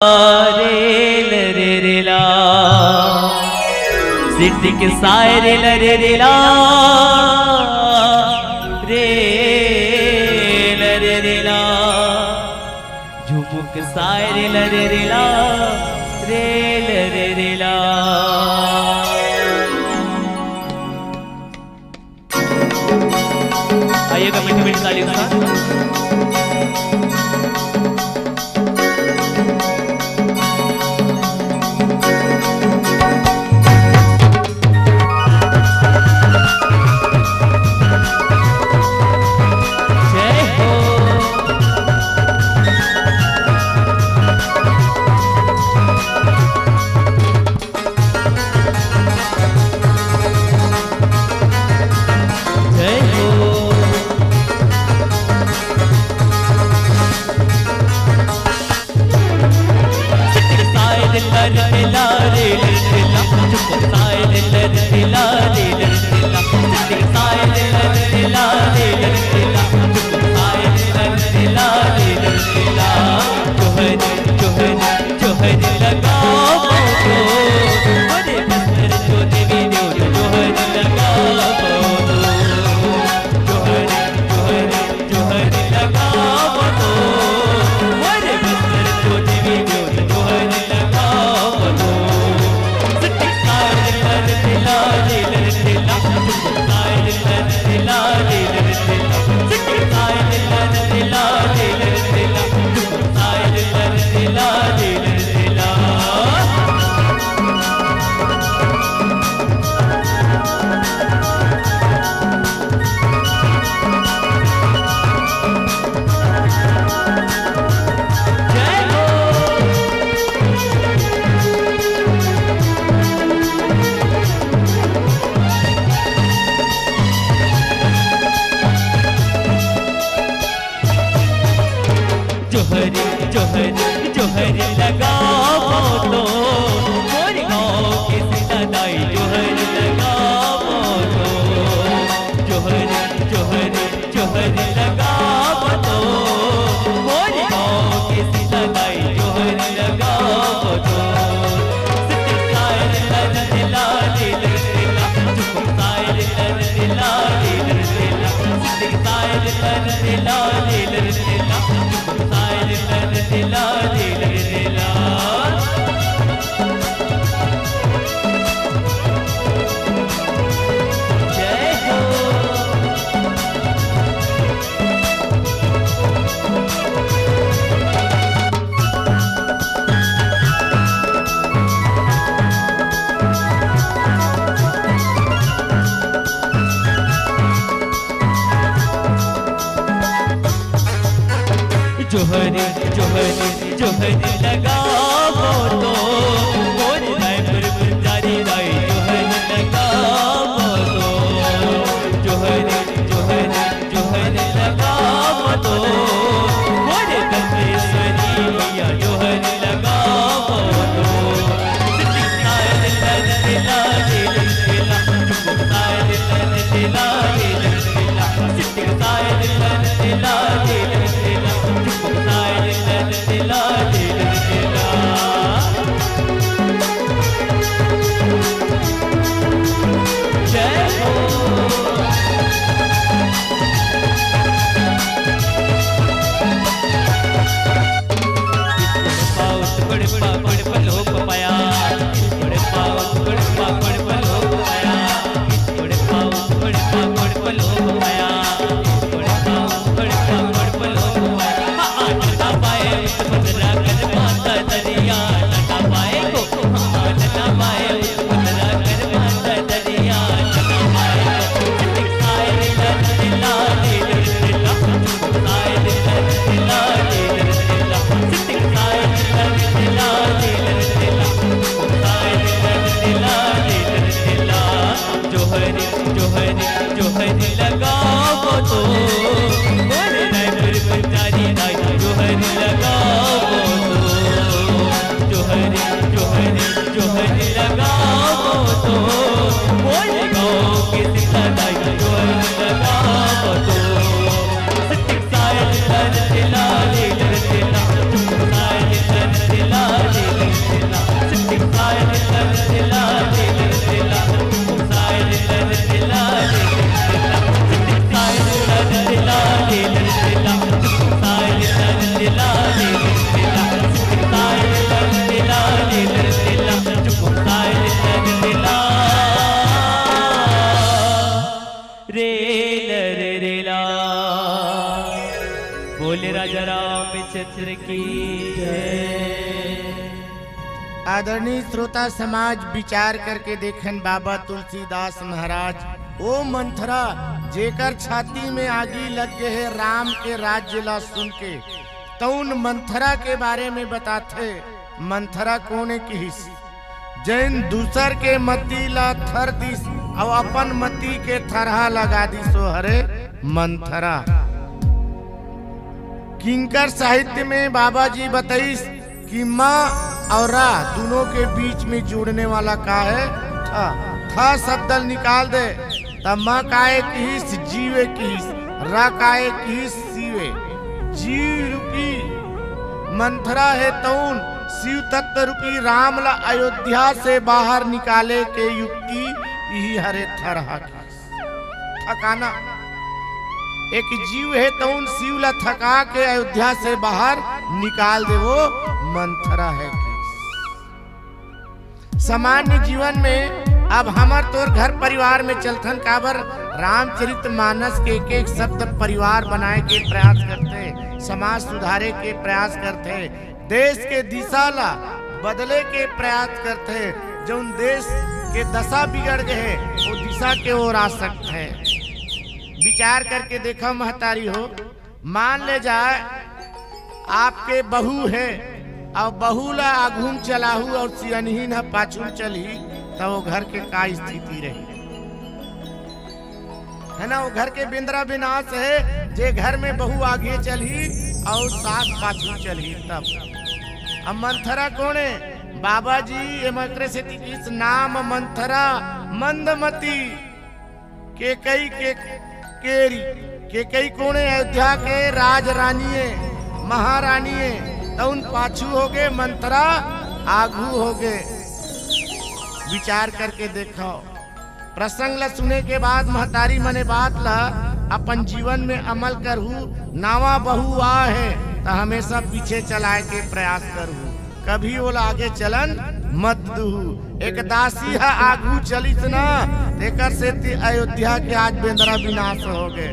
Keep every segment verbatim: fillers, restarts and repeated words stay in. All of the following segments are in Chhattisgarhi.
रे ल रे रे ला, सिट्टिक साय रे ल रे रे ला, रे ल रे रे ला, झुमुक साय रे ल रे रे ला, रे ल रे रे ला। आइएगा मीठी मीठी ताली के साथ। जय हो। जय हो। जोहर, जोहर, जोहर लगावो तो, मोर गाँव के सीता दाई जोहर लगावो तो। जोहर, जोहर, जोहर लगावो तो, मोर गाँव के सीता दाई जोहर लगावो तो। सिट्टिक साय रे ल रे ला, रे ल रे ला, झुमुक साय रे ल रे ला, रे ल रे ला, सिट्टिक साय रे ल रे ला, रे ल रे ला, झुमुक साय रे ल रे ला, रे ल रे ला। जय हो। जोहर, जोहर, जोहर लगावो तो, मोर रायपुर पुजारी दाई जोहर लगावो तो। जोहर, जोहर, जोहर लगावो तो, मोर दंतेश्वरी मैया जोहर लगावो तो। सिट्टिक साय रे ल रे ला, रे ल रे ला, झुमुक साय रे ल रे ला, रे ल रे ला, सिट्टिक साय रे ल रे ला, रे ल रे ला, झुमुक साय रे ल रे ला, रे ल रे ला। जय हो। क्षेत्र की जय। आदरणीय श्रोता समाज, विचार करके देखन बाबा तुलसीदास महाराज, ओ मंथरा जेकर छाती में आगी लग गे हे राम के राज्य ला सुन के, तउन मंथरा के बारे में बताथे। मंथरा कोने किहिस? जैन दूसर के मती ला थर दिस अउ अपन मती के थरहा लगा दिस, ओ हरे मंथरा। किंकर साहित्य में बाबा जी बताइस कि म अउ र दूनों के बीच में जोड़ने वाला का हे? थ। थ शब्द ल निकाल दे, त म काय किहिस? जीवे किहिस। र काय किहिस? शिवे। जीव रूपी मंथरा हे तउन शिव तत्व रूपी राम ला अयोध्या से बाहर निकाले के युक्ति इही हरे थरहा के। थकाना। एक जीव हे तउन शिव ला थका के अयोध्या से बाहर निकाल दे, ओ मंथरा हे कि। सामान्य जीवन में अब हमर तोर घर परिवार में चलथन, काबर रामचरित मानस के एक एक शब्द परिवार बनाए के प्रयास करथे, समाज सुधारे के प्रयास करथे, देश के दिशा ला बदले के प्रयास करथे। जउन देश के दशा बिगड़ गे हे, ओ दिशा के ओर आ सकथे। विचार करके देखा महतारी हो, मान ले जाए, आपके बहू हे अउ बहू ला आघू म चलाहू अउ सियनहिन ह पाछू म चलही, त ओ घर के का स्थिति रही? हे ना, ओ घर के बेंदरा बिनाश हे, जे घर में बहू आघू चलही अउ सास पाछू चलही तब। अब मंथरा कोने? बाबा जी, एमा एकरे सेती किहिस नाम मंथरा मंदमती। केकई के केरी, केकई कोने? अयोध्या के राजरानी ए, महारानी ए, तउन पाछू होगे, मंथरा आघू होगे। विचार करके देखव, प्रसंग ल सुने के बाद महतारी मन ए बात ल अपन जीवन में अमल करहू। नावा बहू आ हे त हमेशा पीछे चलाए के प्रयास करहू। कभी ओला आगे चलन मत दुहू। एक दासी ह आगू चलिस ना, तेकर सेती अयोध्या के आज बेंदरा विनाश होगे।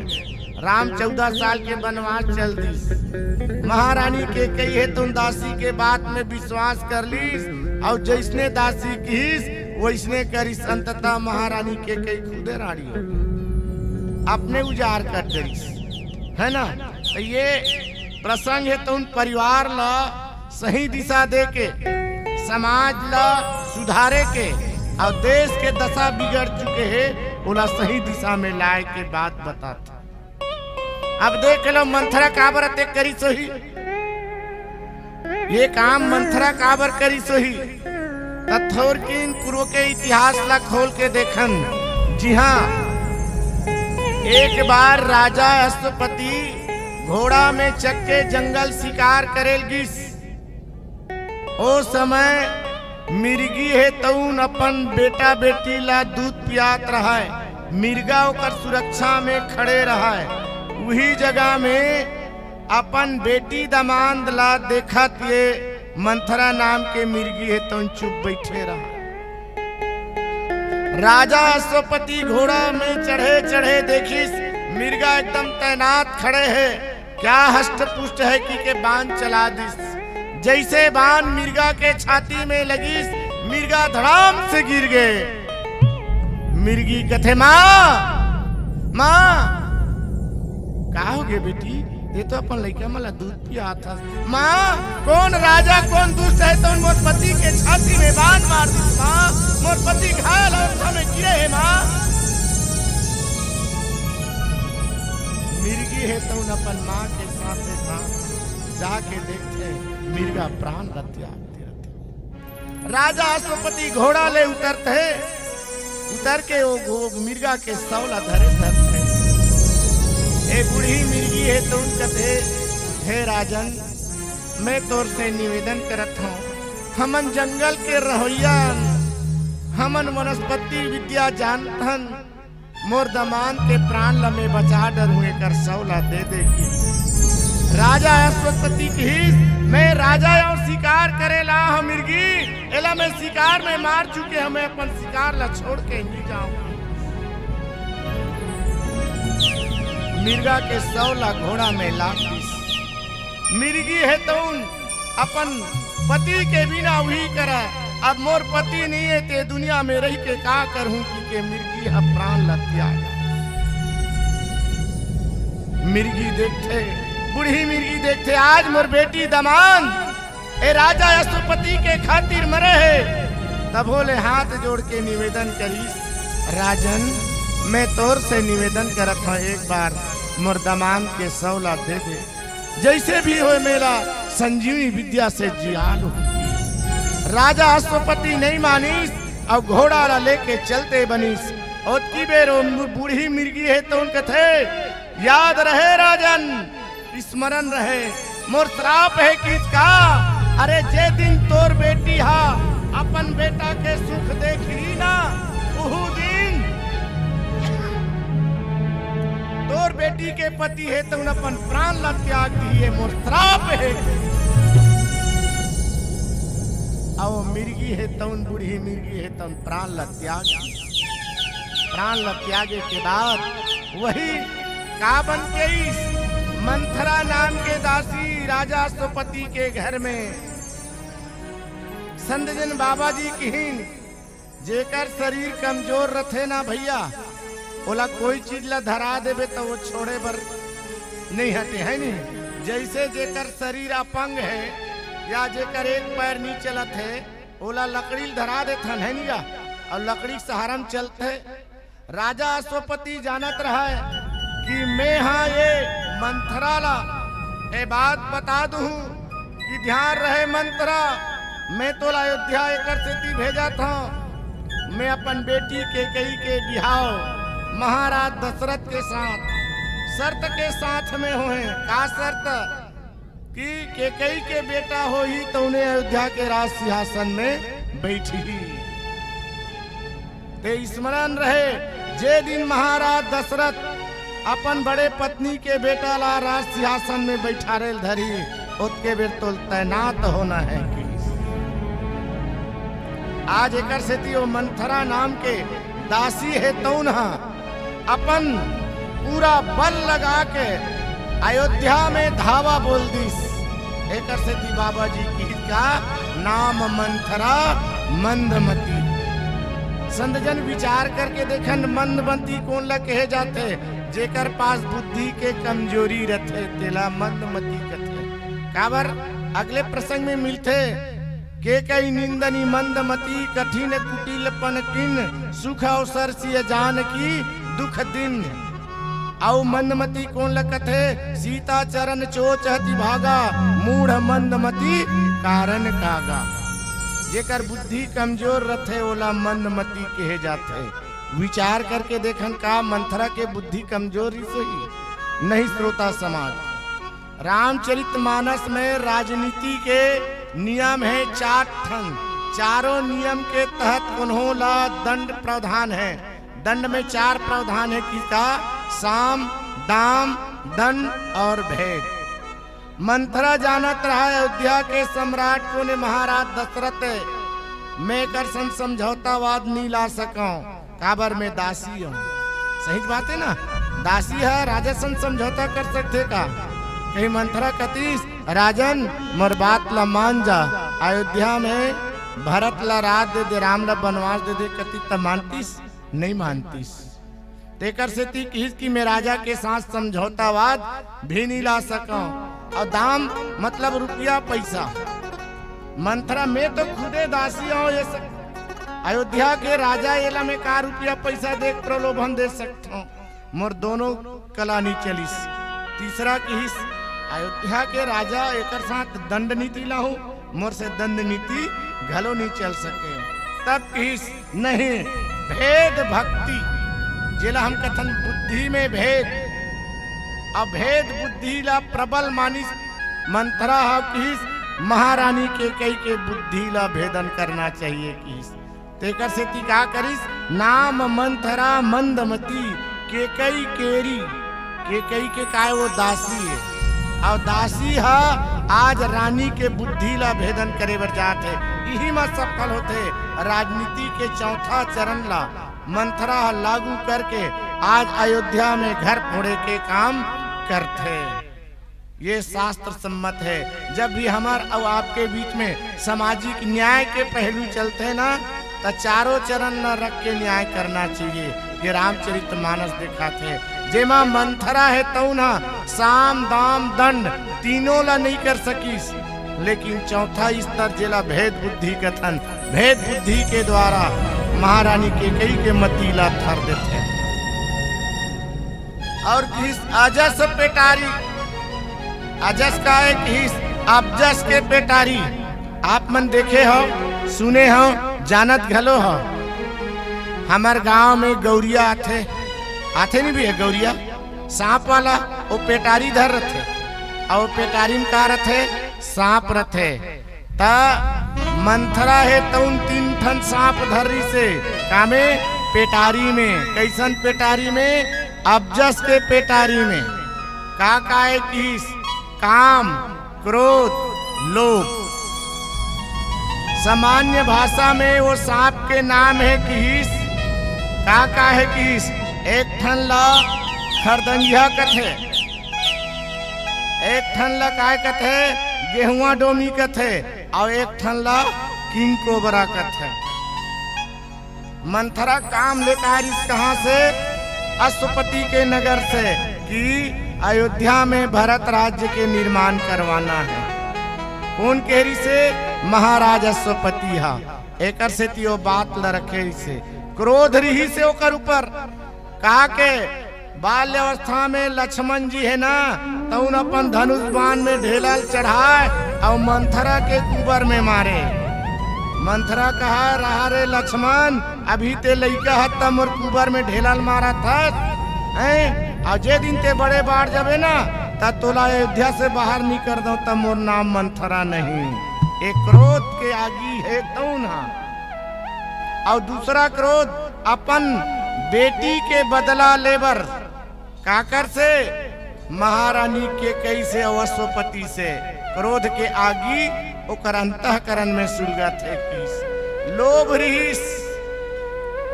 राम चौदह साल के बनवास चल दिस। महारानी केकई हे तउन दासी के बात में विश्वास कर लिस, अउ जइसने दासी किहिस वइसने करिस। अंततः महारानी केकई खुदे रानी हो, अपने उजाड़ कर डरिस, हे ना? त ये प्रसंग हे तउन परिवार ला सही दिशा दे के, समाज ला सुधारे के, अउ देश के दशा बिगड़ चुके हे, ओला सही दिशा में लाए के बात बताथे। अब देख लो, मंथरा काबर अतेक करिस होही, ये काम मंथरा काबर करिस होही, त थोरकिन पूर्व के इतिहास ला खोल के देखन। जी हाँ, एक बार राजा अश्वपति घोड़ा में चघ के जंगल शिकार करेल गिस। ओ समय मिर्गी हे तउन अपन बेटा बेटी ला दूध पियात रहय। मिर्गा ओकर सुरक्षा में खड़े रहय। उही जगह में अपन बेटी दमांद ला देखत ये मंथरा नाम के मिर्गी हे तउन चुप बइठे रहय। राजा अश्वपति घोड़ा में चढ़े चढ़े देखिस, मिर्गा एकदम तैनात खड़े हे। क्या हष्ट पुष्ट हे कि के बाण चला दिस। जइसे बाण मिर्गा के छाती में लगिस, मिर्गा धड़ाम से गिर गे। मिर्गी कथे, "माँ, माँ।" "का होगे बेटी? ये तो अपन लइका मन ला दूध पियात हस।" "माँ, कोन राजा, कोन दुष्ट हे, तउन मोर पति के छाती में बाण मार दिस, माँ। मोर पति घायल अवस्था में गिरे हे, माँ।" मिर्गी हे तउन अपन माँ के साथे साथ जाके देखथे, मिर्गा प्राण ल त्याग दे रथे। राजा अश्वपति घोड़ा ले उतरथे, उतर के ओ घो-, मिर्गा के शव ला धरे धरथे। ए बूढ़ी मिर्गी हे तउन कथे, "हे राजन, मैं तोर से निवेदन करत हौं, हमन जंगल के रहवइया अन, हमन वनस्पति विद्या जानत हन, मोर दमांद के प्राण ल मैं बचा डरहूं, एकर शव ल दे दे" किहिस। राजा अश्वपति किहिस, "मैं राजा अउ शिकार करे ला हौं मिर्गी, एला मैं शिकार में मार चुके हौं, मैं अपन शिकार ल छोड़ के नी जांव।" मिर्गा के शव ल घोड़ा में लाद दिस। मिर्गी हे तउन अपन पति के बिना उही करा, अब मोर पति नइ हे ते दुनिया में रहि के का करहूं कि के मिर्गी ह प्राण ल त्याग। मिर्गी देखथे, बूढ़ी मिर्गी देखथे, आज मोर बेटी दमांद ए राजा अश्वपति के खातिर मरे हे, तभो ले हाथ जोड़ के निवेदन करिस, राजन, मैं तोर से निवेदन करत हंव, एक बार मोर दमांद के शव ला दे दे। जइसे भी होय, मेला संजीवनी विद्या से जिया लूं। राजा अश्वपति नइ मानिस अउ घोड़ा ला लेके चलते बनिस। ओतकी बेर ओ बूढ़ी मिर्गी हे तउन कथे, याद रहे राजन, स्मरण रहे, मोर श्राप हे किसका? अरे, जे दिन तोर बेटी हा अपन बेटा के सुख देखही ना, उहू दिन तोर बेटी के पति हे तउन अपन प्राण ला त्याग दिही, मोर श्राप हे। अउ मिर्गी हे तउन, बूढ़ी मिर्गी हे तउन प्राण ला त्याग दिही। प्राण ला त्यागे के बाद वही का बन के इस मंथरा नाम के दासी राजा अश्वपति के घर में संत जन बाबा जी किहिन, जेकर शरीर कमजोर रथे ना भइया, ओला कोई चीज ला धरा देबे त वो छोड़े बर नइ हटे, हे नी? जइसे जेकर शरीर अपंग हे या जेकर एक पैर नइ चलत हे, ओला लकड़ी ल धरा देथन, हे नी गा? अउ लकड़ी के सहारा म चलथे। राजा अश्वपति जानत रहय कि मैं हा ये मंथरा ला ए बात बता दूं कि ध्यान रहे मंथरा, मैं तोला अयोध्या एकर सेती भेजत हंव, मैं अपन बेटी केकई के बिहाव महाराज दशरथ के साथ शर्त के साथ में होहे। का शर्त? कि केकई के बेटा होही, तउने अयोध्या के राज सिंहासन में बइठही। ते स्मरण रहे, जे दिन महाराज दशरथ अपन बड़े पत्नी के बेटा ला राज सिंहासन में बइठारे ल धरही, ओतके बेर तोल तैनात होना हे कि आज एकर सेती ओ मंथरा नाम के दासी हे तउन ह अपन पूरा बल लगा के अयोध्या में धावा बोल दिस। एकर सेती बाबा जी किहिस का नाम मंथरा मंदमती। संत जन विचार करके देखन, मंदमती कोन ला कहे जाथे? जेकर पास बुद्धि के कमजोरी रथे, तेला मंदमती कथे। काबर? अगले प्रसंग में मिलथे, केकई निंदनी मंदमती, कठिन कुटिलपन कीन, सुख अवसर सिय जानकी दुख दीन। अउ मंदमती कोन ल कथे? सीता चरण चोचहति भागा, मूढ़ मंदमती कारण कागा। जेकर बुद्धि कमजोर रथे, ओला मंदमती कहे जाथे। विचार करके देखन, का मंथरा के बुद्धि कमजोर रिहिस होही? नहीं, श्रोता समाज, रामचरितमानस में राजनीति के नियम हे चार ठन। चारों नियम के तहत उन्हों ला दंड प्रावधान हे। दंड में चार प्रावधान हे, किसका? साम, दाम, दंड और भेद। मंथरा जानत रहा अयोध्या के सम्राट कोन हे, महाराज दशरथ हे। मैं एकर संग समझौतावाद नी ला सकंव। काबर मैं दासी हंव। सही बात हे ना, दासी ह राजा संग समझौता कर सकथे का? कहीं मंथरा कतिस, राजन, मोर बात ला मान जा, अयोध्या में भरत ला राज दे दे, राम ला बनवास दे दे, कतिस त मानतिस? नहीं मानतिस। तेकर सेती किहिस कि मैं राजा के साथ समझौतावाद भी नहीं ला सकंव। अउ दाम मतलब रुपया पैसा। मंथरा, मैं तो खुदे दासी हंव, ये सब अयोध्या के राजा, एला मैं का रुपया पैसा दे के प्रलोभन दे सकत हंव? मोर दोनों कला नी चलिस। तीसरा किहिस, अयोध्या के राजा, एकर साथ दंड नीति लाहूं, मोर से दंड नीति घलो नी चल सके। तब किहिस, नहीं, भेद भक्ति, जेला हम कथन बुद्धि में भेद, अभेद बुद्धि ला प्रबल मानिस मंथरा ह, किहिस, महारानी केकई के बुद्धि ला भेदन करना चाहिए किहिस। तेकर सेती का करिस, नाम मंथरा मंदमती, केकई केरी, केकई के काय वो दासी हे, अउ दासी ह आज रानी के बुद्धि ला भेदन करे बर जात हे। इही म सफल होथे राजनीति के चौथा चरण ला मंथरा ह लागू करके आज अयोध्या में घर फोड़े के काम करथे। ये शास्त्र सम्मत है। जब भी हमर अउ आपके बीच में सामाजिक न्याय के पहलू चलथे ना, त चारों चरण नरक के न्याय करना चाहिए। ये रामचरित मानस देखाथे, जेमा मंथरा हे तउन ह साम दाम दंड तीनों ला नइ कर सकिस, लेकिन चौथा स्तर जेला भेद बुद्धि कथन, भेद बुद्धि के द्वारा महारानी केकई के मति ला थर देथे। अउ किहिस अजस पेटारी, अजस का एक हिस अबजस के पेटारी। आप मन देखे हो, सुने हो, जानत घलो हो। हमर गांव में गौरिया आथे, आथे नहीं भी है गौरिया, सांप वाला, वो पेटारी धर रथे, अउ पेटारी में का रथे? सांप रथे। त मंथरा हे तउन तीन ठन सांप धर रिसे। कामे? पेटारी में। कइसन पेटारी में? अबजस के पेटारी में। का का हे किहिस? काम, क्रोध, लोभ। सामान्य भाषा में वो सांप के नाम हे किहिस। का का हे किहिस? एक ठन ला खरदंगिया कथे, एक ठन ला काय कथे? गेहुआ डोमी कथे, अउ एक ठन ला किंग कोबरा कथे। मंथरा काम लेके आ रिस कहाँ से? अश्वपति के नगर से, कि अयोध्या में भरत राज्य के निर्माण करवाना है। कोन कह रिसे? महाराज अश्वपति हा। एकर सेती ओ बात ल रखे रिसे, क्रोध रिहिसे ओकर ऊपर। का के बाल्य अवस्था में लक्ष्मण जी हे ना, तउन अपन धनुष बाण में ढेला ल चढ़ाय अउ मंथरा के कुबर में मारे। मंथरा कहा, "रहा रे लक्ष्मण, अभी ते लइका हस त मोर कुबर में ढेला ल मारत हस, हैं? अउ जे दिन ते बड़े बाढ़ जाबे ना, त तोला अयोध्या से बाहर निकर दंव, त मोर नाम मंथरा नहीं।" एक क्रोध के आगी हे तउन हा। अउ दूसरा क्रोध अपन बेटी के बदला लेबर, काकर से? महारानी केकई से अउ अश्वपति से। क्रोध के आगी ओकर अंतःकरण में सुलगत हे किहिस। लोभ रिहिस।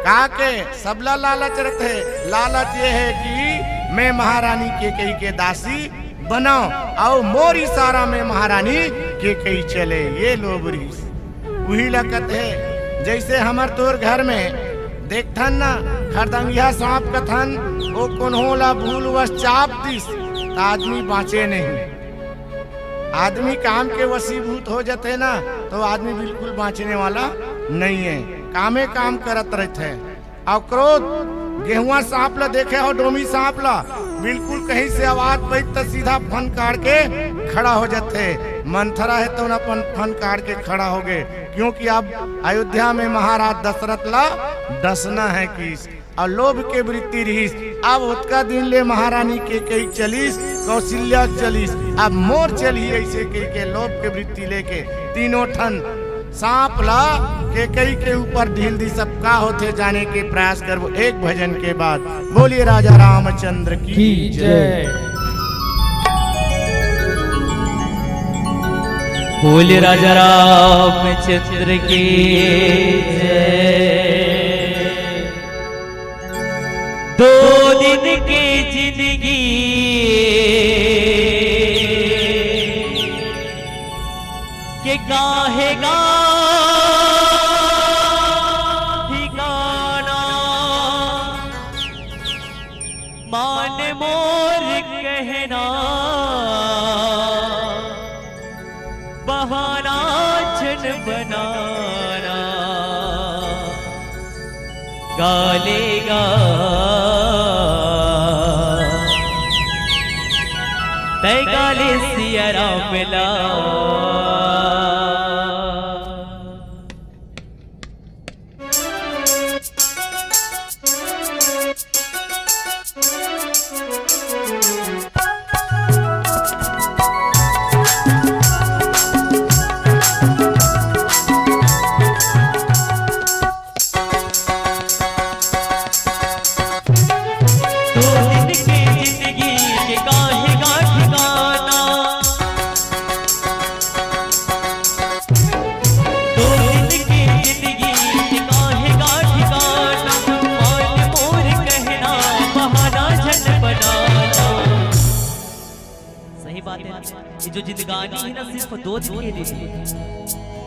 का के? सबला लालच रथे। लालच ये हे कि मैं महारानी केकई के दासी बनंव अउ मोर इशारा में महारानी केकई चले, ये लोभ रिहिस। उही ला कथे, जइसे हमर तोर घर में देखथन ना, खरदंगिया सांप कथन, ओ कोनो ला भूलवश चाप दिस, त आदमी बाँचे नहीं। आदमी काम के वशीभूत हो जाथे ना, त आदमी बिल्कुल बाँचने वाला नहीं हे, कामे काम करत रहिथे। अउ क्रोध, गेहुआ सांप ला देखे हो, डोमी सांप ला, बिल्कुल कहीं से आवाज पइत त सीधा फन काढ़ के खड़ा हो जाथे। मंथरा हे तउन अपन फन काढ़ के खड़ा होगे, क्योंकि अब अयोध्या में महाराज दशरथ ला डसना हे किहिस। अउ लोभ के वृत्ति रिहिस, अब ओतका दिन ले महारानी केकई चलिस, कौशल्या चलिस, अब मोर चलही, अइसे कहिके लोभ के वृत्ति लेके तीनों ठन सांप ला केकई के ऊपर ढील दिस। अब का होथे, जाने के प्रयास करबो एक भजन के बाद। बोलिए राजा रामचंद्र की की जय। जय। बोलिए राजा रामचंद्र की जय। दो दिन की जिंदगी के काहेगा ठिकाना, मान मोर कहना, बहाना झन बनाना। गालेगा तै गाले सिया राम ला। दो दिन के जिंदगी के काहे गा ठिकाना। जो जिंदगानी हे ना, सिर्फ दो दिन के लिए हे।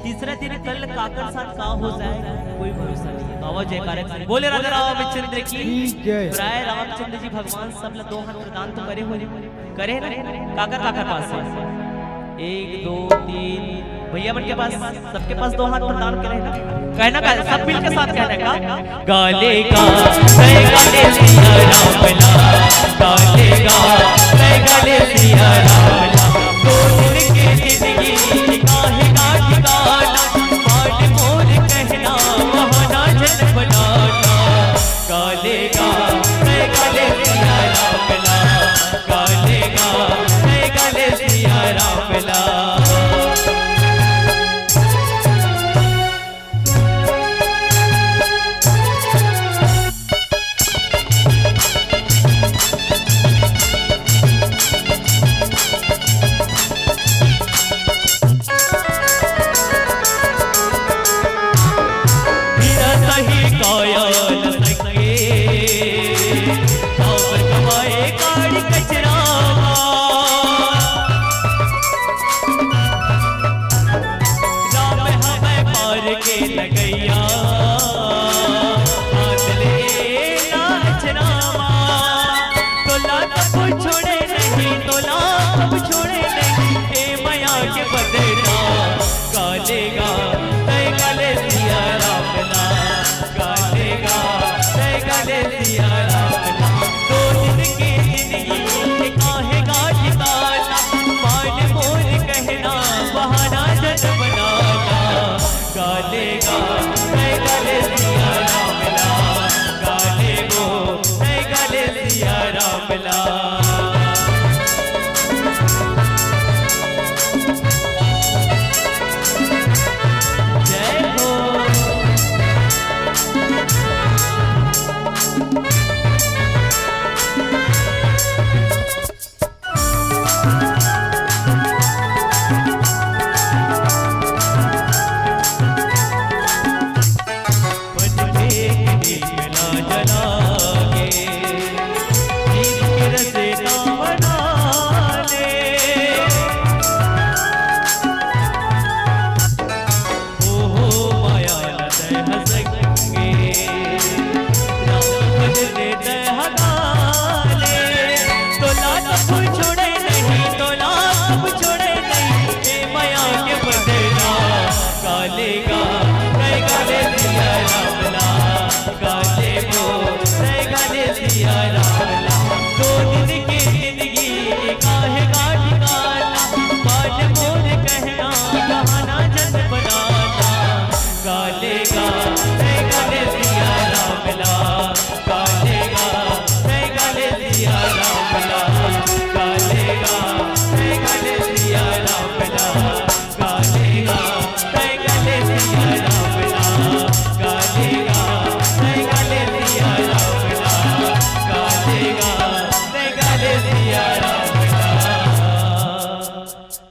तीसरा दिन कल काकर साथ का हो जाए, कोई भरोसा नहीं है। तो आवाज जयकारा करें, बोले राजा रामचंद्र की जय। प्राय रामचंद्र जी भगवान सब ला दो हाथ प्रदान तो करे हो, करे ना? काकर काकर पास हे? एक, दो, तीन, भैया मन के पास, सबके पास दो हाथ प्रदान करे ना? कहना का, सब मिलके साथ कहना का? गाले गा, जय गाले सिया राम ला, गाले गा, जय गाले सिया राम ला। दो दिन के जिंदगी काहे का ठिकाना, मान मोर कहना बहाना जन बनाना। गाले गा, जय गाले सिया राम ला, गाले गा, जय गाले सिया राम ला। हीरा सही काया न सके, काबर कमाए काड़ी कचरावा। राम हमें मार के लगैया, बादले नाच रामा। तोला कब छोड़े नहीं, तोला कब छोड़े नहीं, ए मया के बदला। गाले गा, तय गाले सिया राम ला। गाले गा, जय गाले सिया राम ला। दो दिन के जिंदगी के काहे गा ठिकाना, मान मोर कहना बहाना जन बनाना। गाले गा, जय गाले सिया राम ला। गाले गो, जय गाले सिया राम ला। जय हो।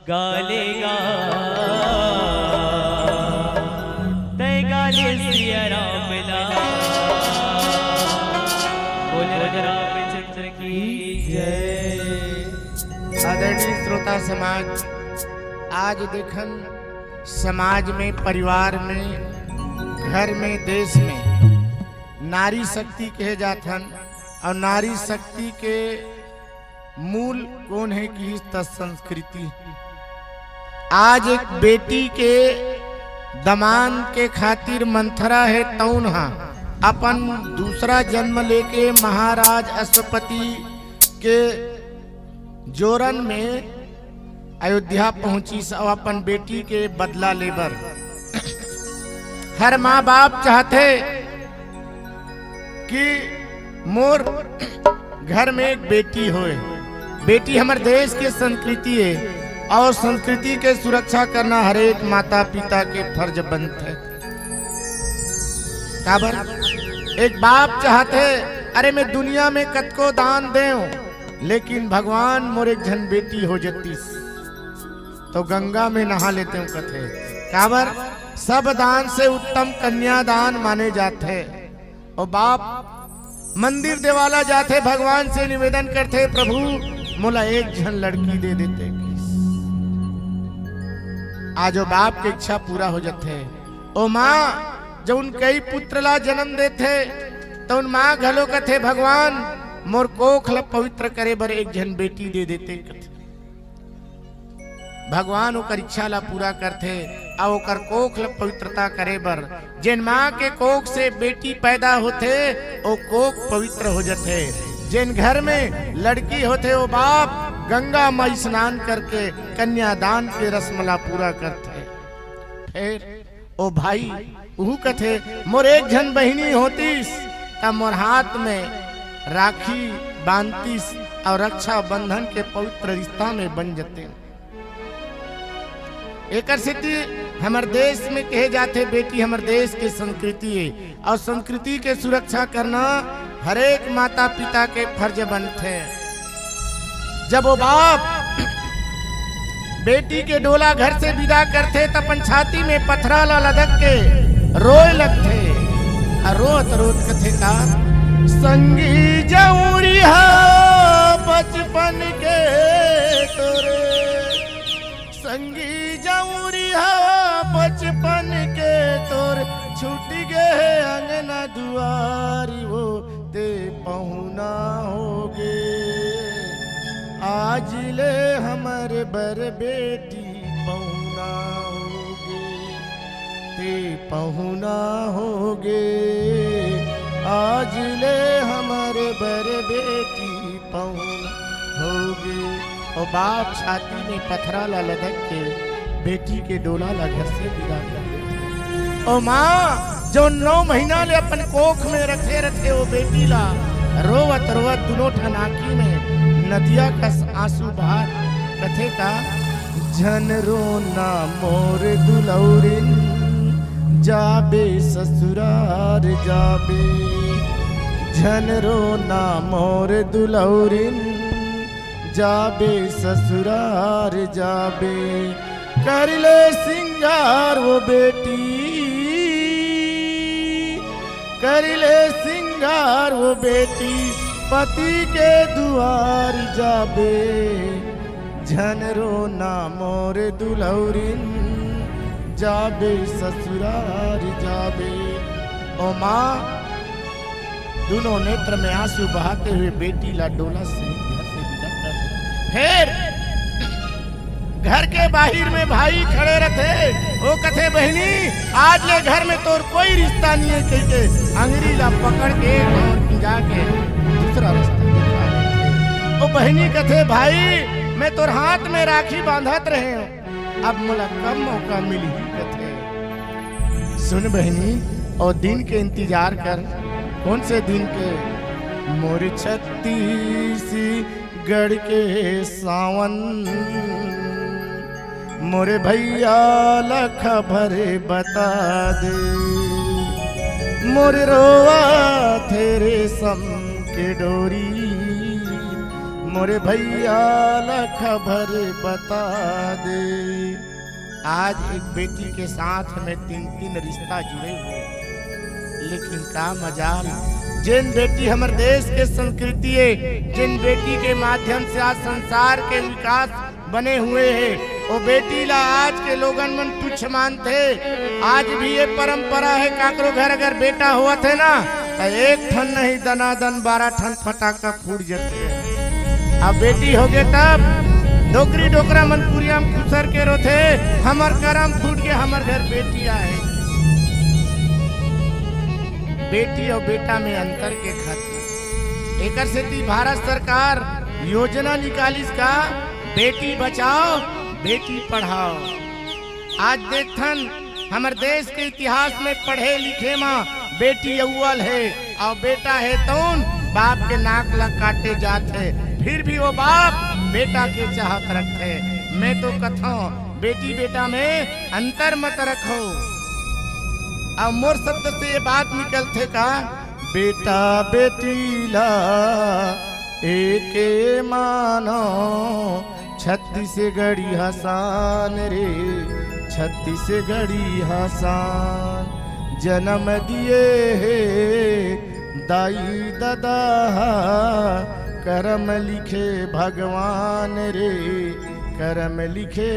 गाले गा, तय गाले सिया राम ला। बोले राजा रामचंद्र की जय। आदरणीय श्रोता समाज, आज देखन समाज में, परिवार में, घर में, देश में नारी शक्ति कहे जाथन और नारी शक्ति के मूल कोन हे कि त संस्कृति। आज एक बेटी के दमांद के खातिर मंथरा हे, तउन हा अपन दूसरा जन्म लेके महाराज अश्वपति के जोरन में अयोध्या पहुंचिस अउ अपन बेटी के बदला लेबर। हर माँ बाप चाहथे कि मोर घर में एक बेटी होए। बेटी हमर देश के संस्कृति हे और संस्कृति के सुरक्षा करना हर एक माता पिता के फर्ज बनथे। काबर एक बाप चाहथे, अरे मैं दुनिया में कतको दान देव, लेकिन भगवान मोर एक झन बेटी हो जतिस तो गंगा में नहा लेतेंव कथे। काबर सब दान से उत्तम कन्यादान माने जाथे। और बाप मंदिर देवाला जाथे, भगवान से निवेदन करथे, प्रभु मोला एक झन लड़की दे देते। आज ओ बाप के इच्छा पूरा हो जथे। ओ माँ जउन कई पुत्र ला जन्म देथे, तउन माँ घलो कथे, "भगवान, मोर कोख ला पवित्र करे बर एक झन बेटी दे देते," कथे। भगवान ओकर इच्छा ला पूरा करथे, अउ ओकर कोख ला पवित्रता करे बर, जेन माँ के कोख से बेटी पैदा होथे, ओ कोख पवित्र हो जथे। जेन घर में लड़की होथे, ओ बाप गंगा माई स्नान करके कन्यादान के रस्म ला पूरा करथे। फेर ओ भाई, उहू कथे, "मोर एक झन बहिनी होतिस, त मोर हाथ में राखी बांधतिस अउ रक्षाबंधन के पवित्र रिश्ता में बन जते।" एकर सेती हमर देश में कहे जाथे, बेटी हमर देश के संस्कृति हे, अउ संस्कृति के सुरक्षा करना हरेक माता पिता के फर्ज बनथे। जब ओ बाप बेटी के डोला घर से विदा करथे, त अपन छाती में पथरा ला लदक के रोए लगथे। अउ रोत रोत कथे का, "संगी जऊरी हा बचपन के तोरे, संगी जऊरी हा बचपन के तोर, छूट गे अंगना दुआरी वो, ते पहुना होगे। आज ले हमर बर बेटी पहुना होगे, ते पहुना होगे। आज ले हमर बर बेटी पहुना होगे।" ओ बाप छाती में पथरा ला लदक के बेटी के डोला ला घर से विदा कर देथे। ओ माँ, जउन नौ महीना ले अपन कोख में रखे रथे, ओ बेटी ला रोवत रोवत दुनों ठन आँखी में नदिया कस आंसू बहात कथे का, "झन रोना मोर दुलौरिन, जाबे ससुरार जाबे। झन रोना मोर दुलौरिन, जाबे ससुरार जाबे। कर ले सिंगार वो बेटी, कर ले सिंगार वो बेटी, पति के दुआर जाबे। झन रोना मोर दुलौरिन, जाबे ससुरार जाबे।" ओ माँ, दुनों नेत्र में आंसू बहाते हुए बेटी ला डोला से घर से विदा कर दे। फेर घर के बाहिर में भाई खड़े रथे, ओ कथे, "बहिनी, आज ले घर में तोर कोई रिश्ता नइ हे," कहिके अंगरी ला पकड़ के अउ खिंजा के दूसरा रास्ता दिखा देथे। ओ बहिनी कथे, "भाई, मैं तोर हाथ में राखी बांधत रहे हूँ, अब मोला कब मौका मिलही?" कथे, "सुन बहिनी, ओ दिन के इंतजार कर।" "कौन से दिन के?" "मोर छत्तीसगढ़ के सावन, मोर भैया ला खबर बता दे, मोर रोवा थे रेशम के डोरी, मोर भैया ला खबर बता दे।" आज एक बेटी के साथ में तीन तीन रिश्ता जुड़े हुए हैं, लेकिन का मजाल, जेन बेटी हमर देश के संस्कृति हे, जेन बेटी के माध्यम से आज संसार के विकास बने हुए हे, ओ बेटी ला आज के लोगन मन तुच्छ मानथे। आज भी ये परंपरा हे, काकरो घर अगर बेटा होवत हे ना, त एक ठन नहीं, दनादन बारह ठन फटाका फूट जथे। अब बेटी होगे तब डोकरी डोकरा मन कुरिया म खुसर के रोथे, "हमर करम फूट गे, हमर घर बेटी आहे।" बेटी अउ बेटा में अंतर के खातिर एकर सेती भारत सरकार योजना निकालिस का, बेटी बचाओ, बेटी पढ़ाओ। आज देखथन, हमर देश के इतिहास में पढ़े लिखे म बेटी अव्वल हे, अउ बेटा हे तउन बाप के नाक ल काटे जात हे, फिर भी वो बाप बेटा के चाहत रखथे। मैं तो कथौं, बेटी बेटा में अंतर मत रखो। अउ मोर शब्द से ये बात निकलथे का, बेटा बेटी ला एके मानो, छत्तीसगढ़ी हसान रे, छत्तीसगढ़ी हसान। जनम दिए हे दाई ददा हा, करम लिखे भगवान रे, करम लिखे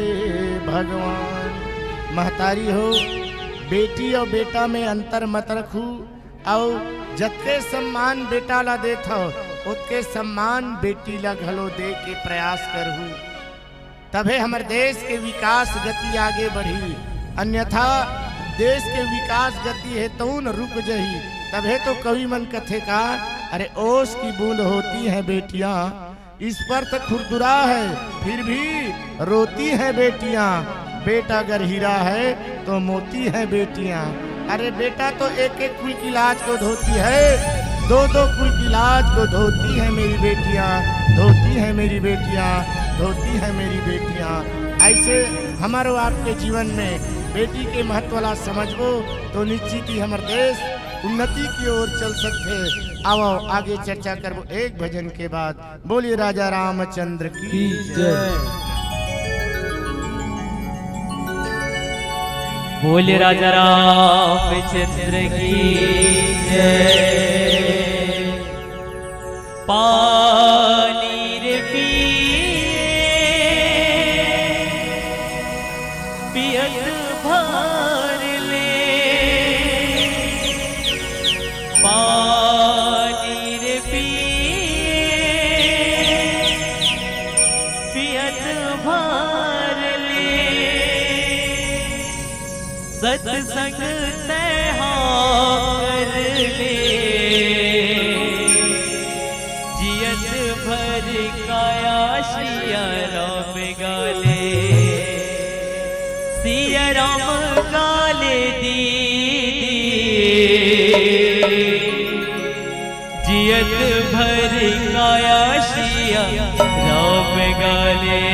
भगवान। महतारी हो, बेटी अउ बेटा में अंतर मत रखू, अउ जतके सम्मान बेटा ला देत हव, ओतके सम्मान बेटी ला घलो दे के प्रयास करहू। तभे हमर देश के विकास गति आगे बढ़ही, अन्यथा देश के विकास गति हे तउन रुक जही। तभे तो कवि मन कथे का, अरे ओस की बूंद होती हैं बेटियां, इस पर तो खुरदुरा है, फिर भी रोती हैं बेटियां। बेटा अगर हीरा है तो मोती हैं बेटियां। अरे बेटा तो एक एक कुल की लाज को धोती है, दो दो कुल की लाज को धोती है मेरी बेटियां, धोती है मेरी बेटियां, धोती है मेरी बेटियां। ऐसे हमर अउ आपके जीवन में बेटी के महत्व ला समझबो तो निश्चित ही हमर देश उन्नति की ओर चल सकथे। आवो आगे चर्चा करबो एक भजन के बाद। बोलिए राजा रामचंद्र की की जय। जय। बोलिए राजा रामचंद्र की जय। पानी रे पिए, पियत भर ले। पानी रे पिए, पियत भर ले। सत्संग तैं हा कर ले, जियत भर काया सिया राम गाले, सिया राम गाले दीदी। जियत भर काया सिया राम गाले।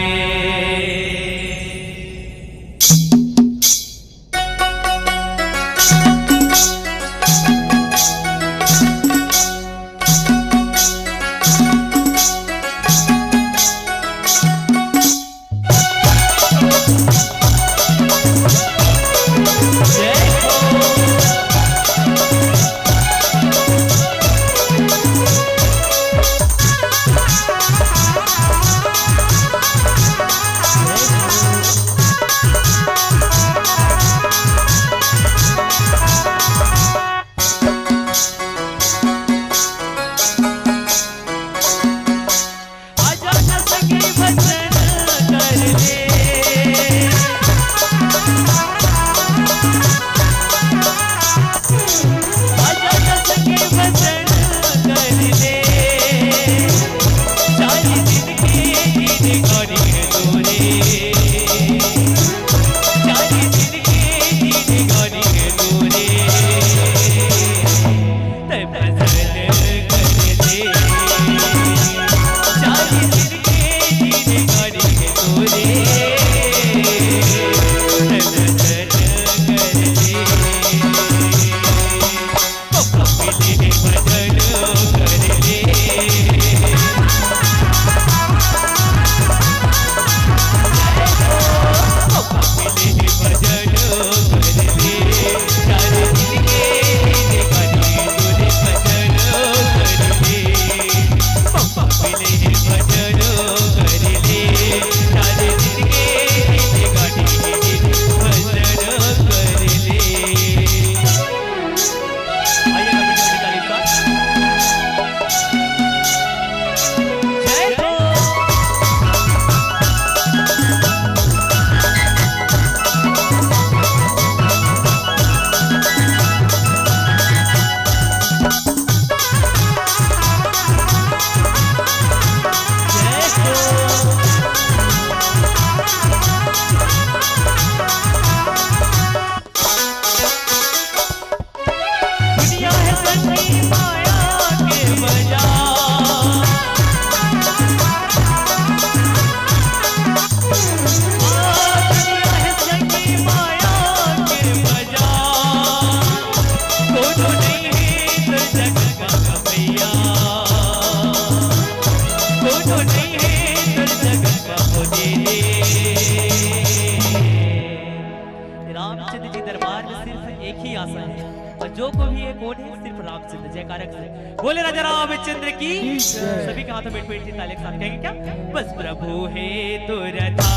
रामचंद्र जी दरबार में सिर्फ एक ही आसन है, और जो कोई भी एक ओट है, सिर्फ रामचंद्र। जयकारा से बोले राजा रामचंद्र की। सभी के हाथों में एक बार ताली के साथ कहेंगे क्या? बस प्रभु है तो रथा,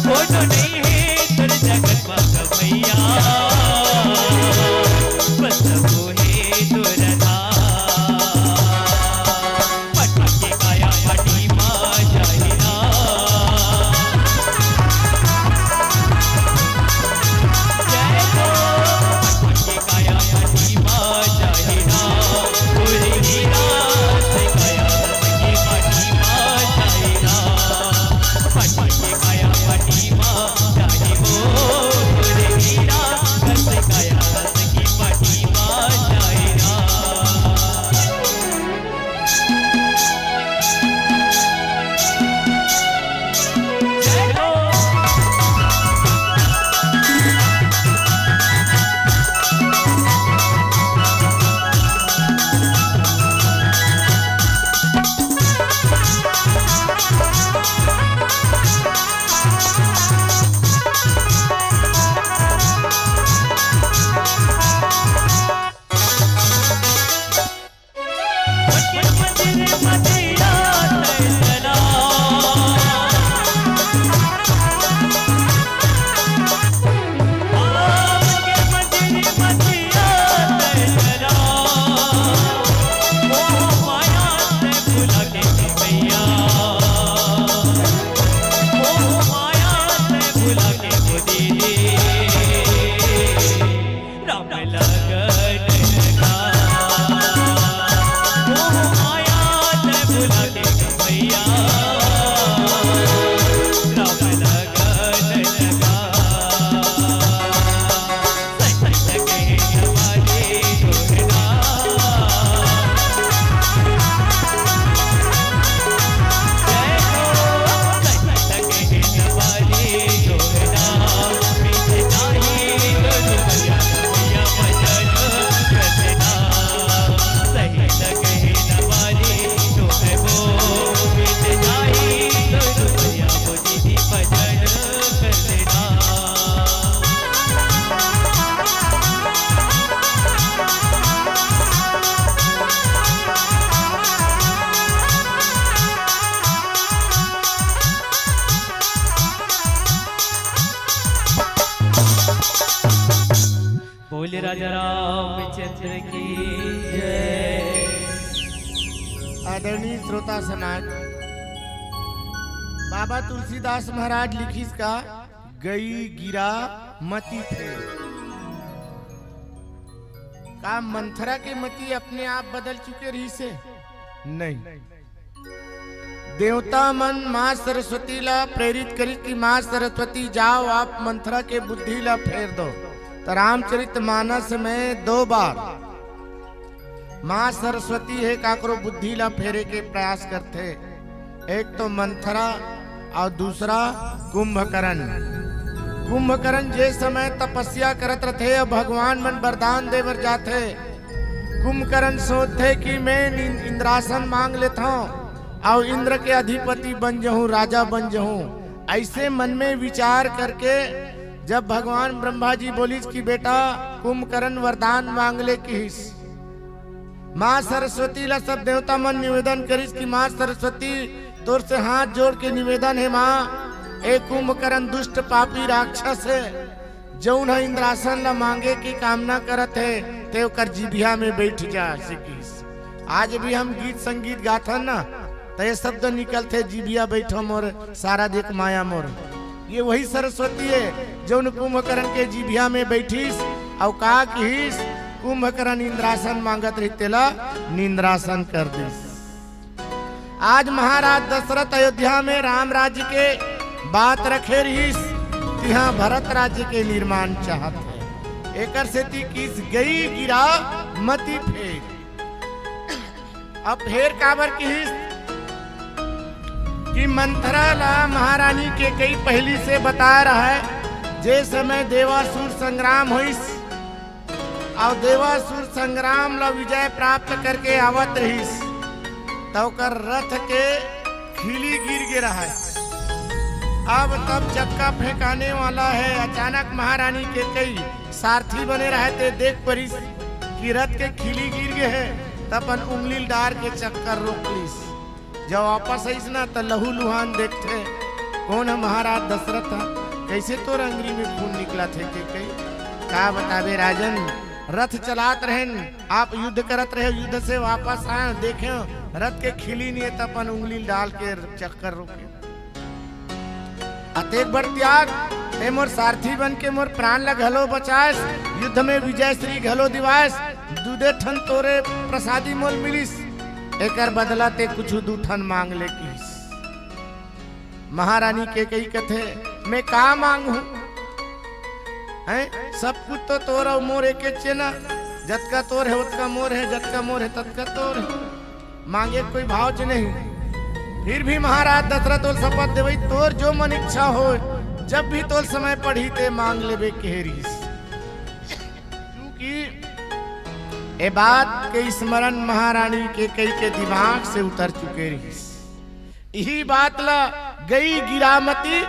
वो तो नहीं है बोले राजा रामचंद्र की जय। आदरणीय श्रोता समाज, बाबा तुलसीदास महाराज लिखिस का, "गई गिरा मति फेर।" का मंथरा के मति अपने आप बदल चुके रहिस हे? नहीं। देवता मन माँ सरस्वती ला प्रेरित करिस कि माँ सरस्वती, जाओ, आप मंथरा के बुद्धि ला फेर दो। तो रामचरित मानस में दो बार माँ सरस्वती हे काकरो बुद्धि ला फेरे के प्रयास करथे। एक तो मंथरा और दूसरा कुंभकर्ण। कुंभकर्ण जे समय तपस्या करत रथे और भगवान मन वरदान दे बर जाथे, कुंभकर्ण सोचथे कि मैं नि-, इंद्रासन मांग लेथौं और इंद्र के अधिपति बन जहूं, राजा बन जहूं। ऐसे मन में विचार करके जब भगवान ब्रह्मा जी बोलिस कि बेटा कुंभकर्ण वरदान मांग ले किहिस, माँ सरस्वती ला सब देवता मन निवेदन करिस कि माँ सरस्वती, तोर से हाथ जोड़ के निवेदन हे माँ, ए कुंभकर्ण दुष्ट पापी राक्षस हे, जउन ह इंद्रासन ला मांगे के कामना करत हे, ते ओकर जिभिया में बैठ जा, सिकिस। आज भी हम गीत संगीत गाथन ना, त ये शब्द निकलथे, "जिभिया बैठो मोर, सारा देख माया मोर।" ये वही सरस्वती हे, जउन कुंभकर्ण के जिभिया में बैठिस, अउ का किहिस, कुंभकर्ण इंद्रासन मांगत रहिस, तेला निंद्रासन कर दिस। आज महाराज दशरथ अयोध्या में राम राज्य के बात रखे रहिस, तिहां भरत राज्य के निर्माण चाहत हे। एकर सेती किहिस गई गिरा मति फेर। अब फेर काबर किहिस कि मंथरा ला महारानी केकई पहिली से बता रहा है, जे समय देवासुर संग्राम होइस, अउ देवासुर संग्राम ला विजय प्राप्त करके आवत रहिस, त ओकर रथ के खिली गिर गे रहय। अब तब चक्का फेंकाने वाला हे। अचानक महारानी केकई सारथी बने रहय, ते देख परिस कि रथ के खिली गिर गे हे, त अपन उंगली ल डार के चक्का रोक लिस। जब वापस आइस ना, त लहू लुहान देखथे, कोन ह महाराज दशरथ ह? कइसे तोर अंगरी में खून निकलत हे केकई? का बताबे राजन, रथ चलात रहेन, आप युद्ध करत रहे, युद्ध से वापस आए, देखे रथ के खिली नइ हे, त अपन उंगली ल डाल के चक्कर रोके। अतेक बड़ त्याग, ते मोर सारथी बन के मोर प्राण ल घलो बचाएस, युद्ध में विजय श्री घलो दिवाएस, दू दे ठन तोरे प्रसादी मोल मिलिस, एकर बदला ते कुछु दू ठन मांग ले किहिस। महारानी केकई कथे, "मैं का मांगहूं? हैं, सब कुछ तो तोर अउ मोर एकेच ए ना, जतका तोर हे ओतका मोर हे, जतका मोर हे ततका तोर हे, मांगे के कोई भाव च नहीं।" फिर भी महाराज दशरथ ओला शपथ देवइस, "तोर जो मन इच्छा होय, जब भी तोला समय पड़ही ते मांग लेबे," कहे रिहिस। क्योंकि ए बात के स्मरण महारानी केकई के दिमाग से उतर चुके रिहिस। इही बात ला गई गिरामती,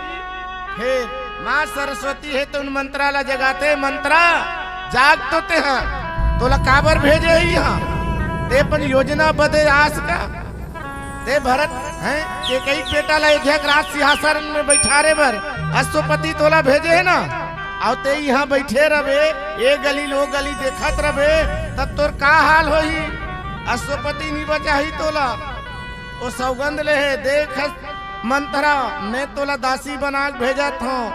फेर माँ सरस्वती हे त उन मंत्रा ला जगाथे, "मंत्रा, जाग तो तेहा, तोला काबर भेजे हे इहाँ? ते अपन योजना बदे आस का? ते भरत, हैं, केकई के बेटा ला अयोध्या के राज सिंहासन में बइठारे बर अश्वपति तोला भेजे हे ना, अउ ते इहाँ बइठे रबे, ए गली ल ओ गली देखत रबे, तब तोर का हाल होही? अश्वपति नइ बचाही तोला।" ओ सौगंध ले हे, "देख मंत्रा, मैं तोला दासी बना के भेजत हंव,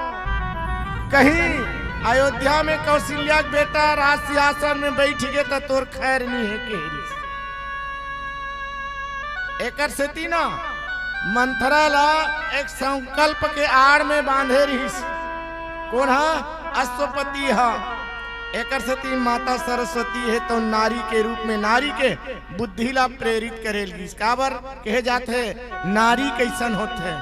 कहीं अयोध्या में कौशल्या के बेटा राज सिंहासन में बइठ गे त तोर खैर नइ हे," कहे रिहिस। एकर सेती ना मंत्रा ला एक संकल्प के आड़ में बांधे रिहिस। कोन हा? अश्वपति हा। एकर सेती माता सरस्वती हे त नारी के रूप में नारी के बुद्धि ला प्रेरित करे लगिस। काबर कहे जाथे, नारी कइसन होथे?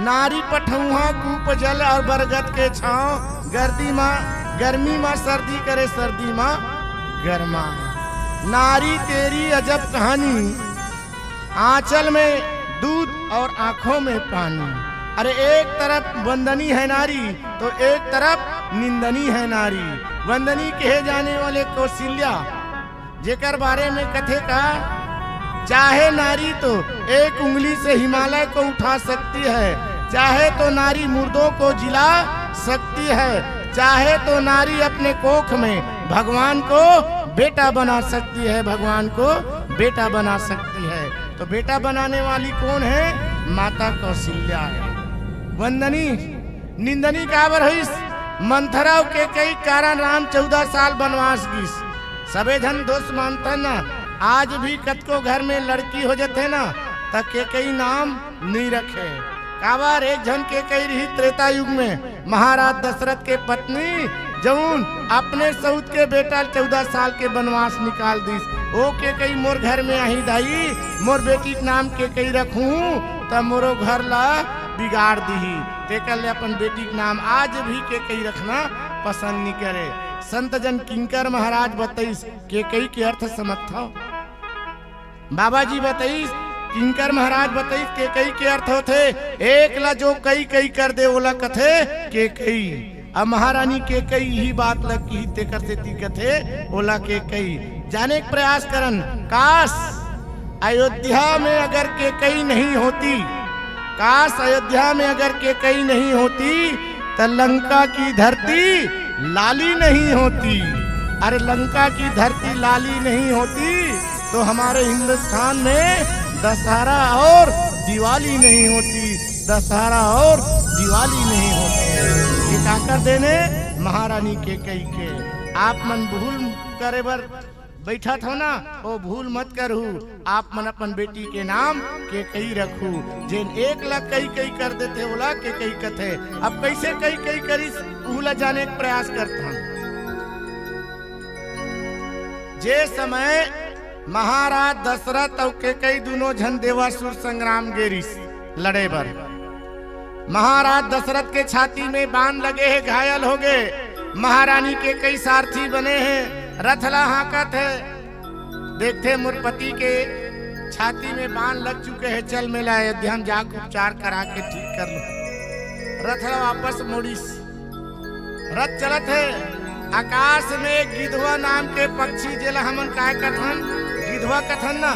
नारी पठउहाँ कूप जल अउ बरगद के छाँव, गर्दी मा गर्मी मा सर्दी करे, सर्दी मा गरमा। नारी तेरी अजब कहानी, आंचल में दूध और आंखों में पानी। अरे एक तरफ वंदनी है नारी तो एक तरफ निंदनी है नारी। वंदनी कहे जाने वाले कौशल्या, जेकर बारे में कथे का, चाहे नारी तो एक उंगली से हिमालय को उठा सकती है, चाहे तो नारी मुर्दों को जिला सकती है, चाहे तो नारी अपने कोख में भगवान को बेटा बना सकती है, भगवान को बेटा बना सकती है। तो बेटा बनाने वाली कौन है? माता कौशल्या है। वंदनी निंदनी काबर होइस? मंथरा अउ केकई के कारण राम चौदह साल बनवास गिस। सबे झन दोष मानथन ना, आज भी कतको घर में लड़की हो जथे ना, त केकई नाम नइ रखे। काबर, एक झन केकई रिहिस त्रेता युग में, महाराज दशरथ के पत्नी, जऊन अपने सऊत के बेटा ल चौदह साल के बनवास निकाल दिस। ओ केकई मोर घर में आही दाई, मोर बेटी के नाम केकई रखहूं, त मोरो घर ला बिगाड़ दिही। तेकर ले अपन बेटी के नाम आज भी केकई रखना पसंद नइ करे। संत जन किंकर महाराज बतइस, केकई के अर्थ समझथव? बाबा जी बतइस, किंकर महाराज बतइस, केकई के अर्थ होथे, एक ला जो कई कई कर दे, ओला कथे केकई। अब महारानी केकई इही बात ला किही, तेकर सेती कथे ओला केकई। जाने के प्रयास करन, काश अयोध्या में अगर केकई नहीं होती, काश अयोध्या में अगर केकई नहीं होती, तो लंका की धरती लाली नहीं होती। अरे, लंका की धरती लाली नहीं होती, तो हमारे हिंदुस्तान में दशहरा और दिवाली नहीं होती, दशहरा और दिवाली नहीं होती। ये काकर देन ए? महारानी केकई के। आप मन भूल करे बर बइठत हो ना, ओ भूल मत करहू। आप मन अपन बेटी के नाम केकई रखहू। जेन एक ला कई कई कर देथे, ओला केकई कथे। अब कइसे कई कई करिस, उहू ला जाने के प्रयास करथन। जे समय महाराज दशरथ अउ केकई दूनों झन देवासुर संग्राम गे रिस लड़े बर, महाराज दशरथ के छाती में बाण लगे हे, घायल हो गे। महारानी केकई सारथी बने हे, रथ ला हाँकत हे। देखथे, मोर पति के छाती में बाण लग चुके हे, चल, मैं ला अयोध्या में जाके उपचार करा के ठीक कर लूं। रथ ला वापस मोड़िस। रथ चलत हे, आकाश में एक गिधवा नाम के पक्षी, जेला हमन काय कथन, गिधवा कथन ना,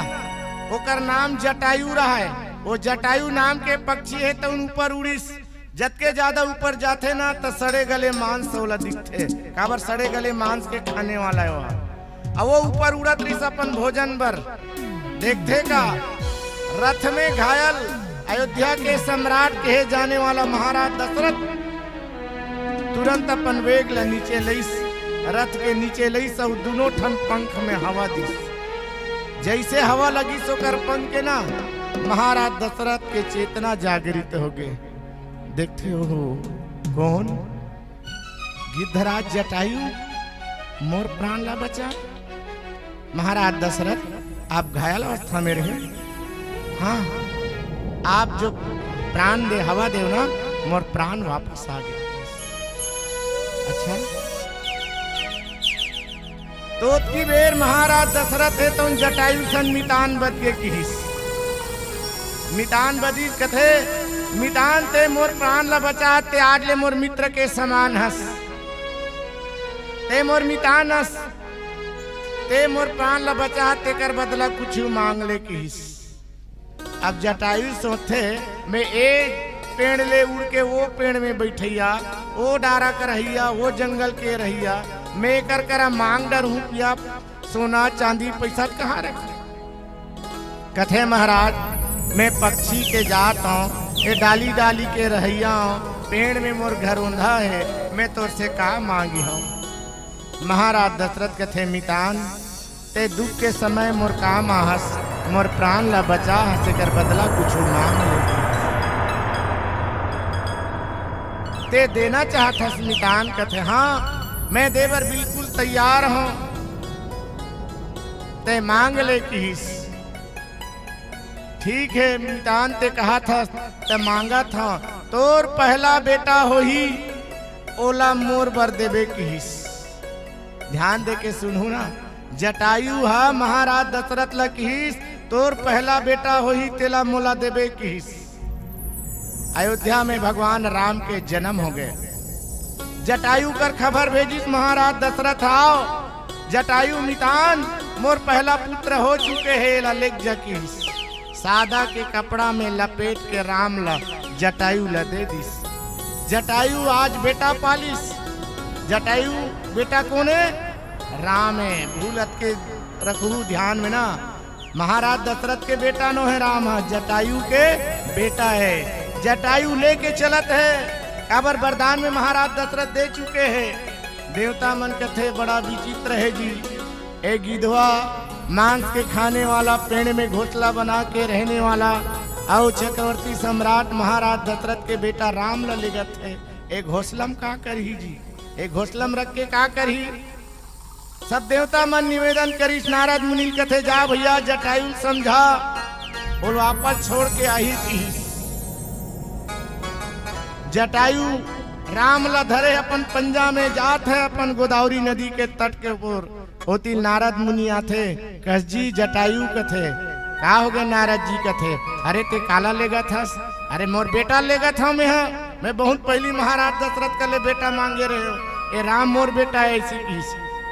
ओकर नाम जटायु रहय। वो जटायु नाम के पक्षी हे, तउन ऊपर उड़िस। जतके ज्यादा ऊपर जाथे ना, त सड़े गले मांस ओला दिखथे। काबर? सड़े गले मांस के खाने वाला हे ओहा। अउ वो ऊपर उड़त रहिस अपन भोजन बर। देखथे का, रथ में घायल अयोध्या के सम्राट कहे जाने वाला महाराज दशरथ तुरंत अपन वेग ला नीचे लइस, रथ के नीचे लइस अउ दुनों ठन पंख में हवा दिस। जइसे हवा लगिस ओकर पंख के ना, महाराज दशरथ के चेतना जागृत होगे। देखथे, ओहो, कोन? गिद्धराज जटायु मोर प्राण ला बचा। महाराज दशरथ, आप घायल अवस्था में रहे। हाँ, आप जो प्राण दे, हवा देव ना, मोर प्राण वापस आ गे। अच्छा, तो ओतकी बेर महाराज दशरथ हे तउन जटायु सन मितान बद के किहिस। मितान बदिस, कथे, "मितान, ते मोर प्राण ला बचा, ते आज ले मोर मित्र के समान हस। ते मोर मितान हस, ते मोर प्राण ला बचा, तेकर बदला कुछु मांग ले," किहिस। अब जटायु सोचथे, "मैं ए पेड़ ले उड़ के वो पेड़ में बइठइया, वो डारा के रहइया, वो जंगल के रहइया, मैं एकर करा मांग डरहूं कि आप सोना, चांदी, पइसा कहाँ रखे?" कथे, "महाराज, मैं पक्षी के जात हंव, ए डाली डाली के रहइया हंव, पेड़ में मोर घरोंधा हे, मैं तोर से का मांगी हंव?" महाराज दशरथ कथे, "मितान, ते दुख के समय मोर काम आहस, मोर प्राण ला बचाहस, एकर बदला कुछु मांग ले।" "ते देना चाहत हस मितान?" कथे, "हाँ, मैं दे बर बिल्कुल तैयार हंव, ते मांग ले," किहिस। "ठीक हे मितान, ते कहत हस, ते मांगत हंव, तोर पहला बेटा होही, ओला मोर बर देबे," किहिस। ध्यान दे के सुनहू ना, जटायु ह महाराज दशरथ ल किहिस, "तोर पहला बेटा होही, तेला मोला देबे," किहिस। अयोध्या में भगवान राम के जन्म होगे। जटायु कर खबर भेजिस महाराज दशरथ, "आओ जटायु मितान, मोर पहला पुत्र हो चुके हे, एला लेग जा," किहिस। सादा के कपड़ा में लपेट के राम ल जटायु ल दे दिस। जटायु आज बेटा पालिस। जटायु बेटा कोन हे? राम हे। भूलत के रखहू ध्यान में ना, महाराज दशरथ के बेटा नो हे राम ह, जटायु के बेटा हे। जटायु लेके चलत हे, काबर वरदान में महाराज दशरथ दे चुके हे। देवता मन कथे, "बड़ा विचित्र हे जी, ए गिधवा, मांस के खाने वाला, पेड़ में घोंसला बना के रहने वाला, अउ चक्रवर्ती सम्राट महाराज दशरथ के बेटा राम ल लेगत हे, ए घोंसला म का करही जी, ए घोंसला म रख के का करही?" सब देवता मन निवेदन करिस, नारद मुनि ल कथे, "जा भइया, जटायु ल समझा, ओला वापस छोड़ के आही," किहिस। जटायु राम ला धरे अपन पंजा में जात हे, अपन गोदावरी नदी के तट के ऊपर। ओती नारद मुनि आथे, कस, "जी जटायु," कथे, "का होगे नारद जी?" कथे, "अरे ते काला लेगत हस?" "अरे मोर बेटा लेगत हंव मेंहा, मैं बहुत पहिली महाराज दशरथ कर ले बेटा मांगे रहेंव, ए राम मोर बेटा हे," अइसे किहिस।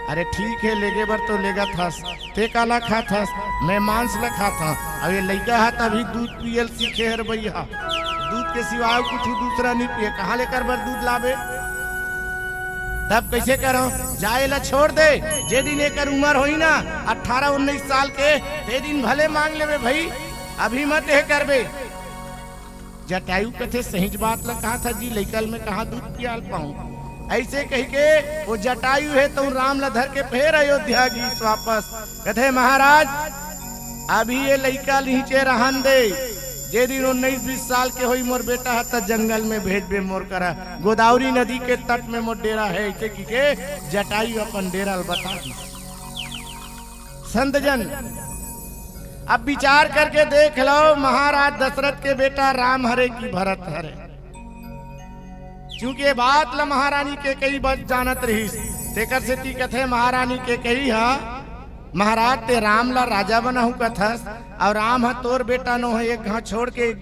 "अरे ठीक हे, लेगे बर तो लेगत हस, ते काला खात हस?" "मैं मांस ल खात हंव।" "अउ ए लइका ह त अभी दूध पियल सीखे हर भइया, दूध के सिवा अउ कुछु दूसरा नइ पिए, कहाँ ले एकर बर दूध लाबे?" "तब कइसे करंव?" "जा एला छोड़ दे, जे दिन एकर उमर होही ना अठारह उन्नीस साल के, ते दिन भले मांग लेबे भई, अभी मत ए करबे।" जटायु कथे, "सहीच बात ल कहत हस जी, लइका ल मैं कहाँ दूध पियाल पाहूं?" अइसे कहिके ओ जटायु हे तउन राम ल धर के फेर अयोध्या गिस वापस। कथे, "महाराज, अभी ए लइका ल इहिंचे रहन दे, जे दिन उन्नीस बीस साल के होही मोर बेटा ह त जंगल में भेजबे मोर करा, गोदावरी नदी के तट में मोर डेरा हे," अइसे कहिके जटायु अपन डेरा ल बता दिस। संत जन, अब विचार करके देख लव, महाराज दशरथ के बेटा राम हरे कि भरत हरे? क्योंकि ये बात ल महारानी कैकेयी बस जानत रहिस, तेकर सेती कथे महारानी कैकेयी ह, "महाराज, ते राम ल राजा बनाहूं कथस, अउ राम ह तोर बेटा नो हे, एक घांव छोड़ के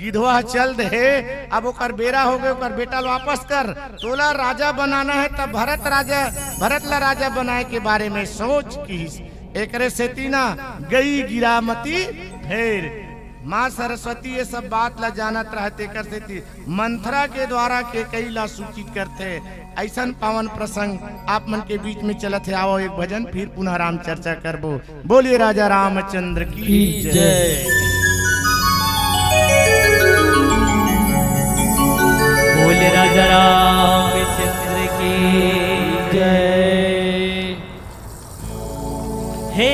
गिधवा ह चल दे हे, अब ओकर बेरा होगे, ओकर बेटा ल वापस कर, तोला राजा बनाना हे त भरत राजा, भरत ल राजा बनाए के बारे में सोच," किहिस। एकरे सेती ना गई गिरामती फेर। माँ सरस्वती ये सब बात ला जानत रहे, तेकर सेती मंथरा के द्वारा केकई ला सूचित करथे। अइसन पावन प्रसंग आप मन के बीच में चलत हे। आवव, एक भजन फिर पुनः राम चर्चा करबो। बोलिए राजा रामचंद्र की जय। बोल राजा रामचंद्र की जय। हे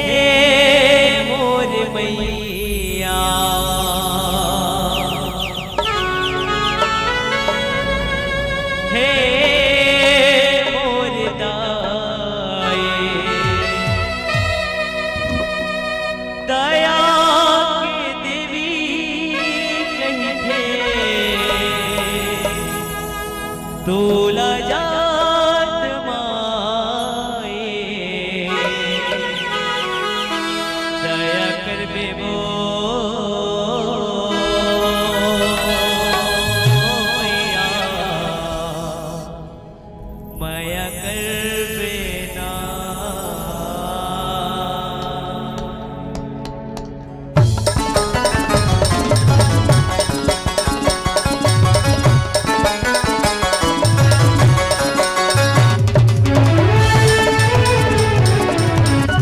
मोर मैया, हे मोर दाई, दया के देवी कहिथे तोला जात माए, दया करबे मोर मैया, मया करबे ना।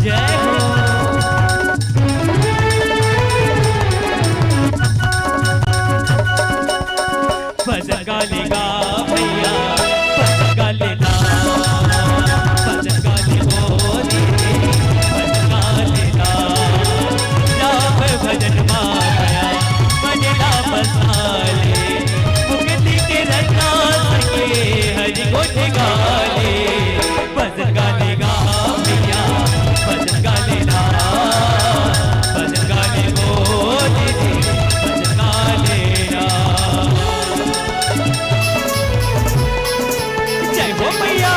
जय हो। भजन गा ले गा भैया, भजन गा ले ला, भजन गा ले बोली, भजन गा ले ला। राम भजन माया, मन ला बसा ले, मुक्ति के रंगा सके, हरि गुण गा ले। भजन गा ले गा भैया, भजन गा ले ला, भजन गा ले बोली, भजन गा ले ला। जय हो मैया।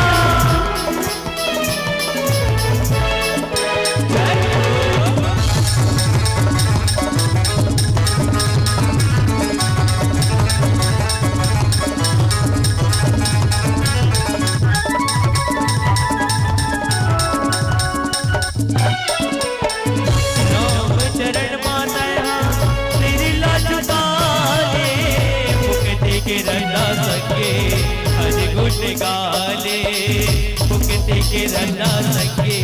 जय हो। राम चरण माता हा सिर ला झुका ले, मुक्ति के रंगा सके हरि गुण गा ले, मुक्ति के रंगा सके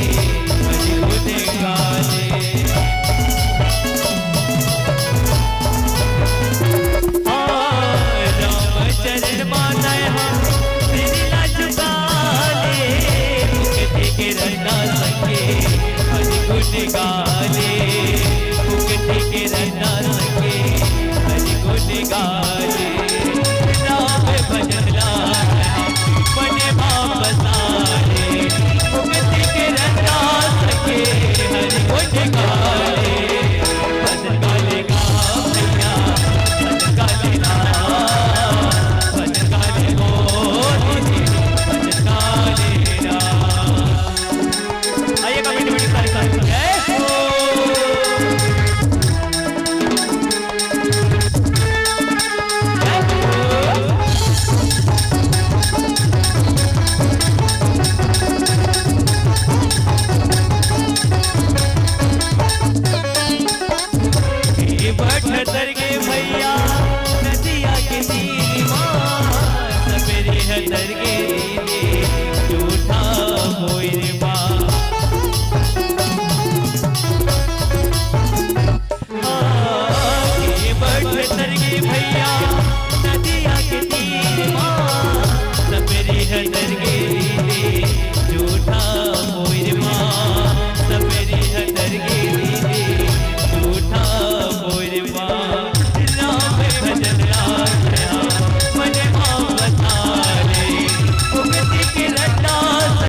हरि गुण गा ले। आ, राम चरण माता हा सिर ला झुका ले, मुक्ति के रंगा सके हरि गुण गा ले, मुक्ति के रंगा सके हरि गुण गा ले। राम भजन ला मन भाव बसा ले, मुक्ति के रंगा सके हरि गुण गा ले। भजन गा ले गा भैया, भजन गा ले ला, भजन गा ले बोली, भजन गा ले ला। आइए, कमेटी, कमेटी, सारे, सारे। जय हो। जय हो। ए बट तर के भैया, नदिया के तीर मा, सबेरे ह तर के दीदी, जूठा मोर बा। ए बट तर के भैया,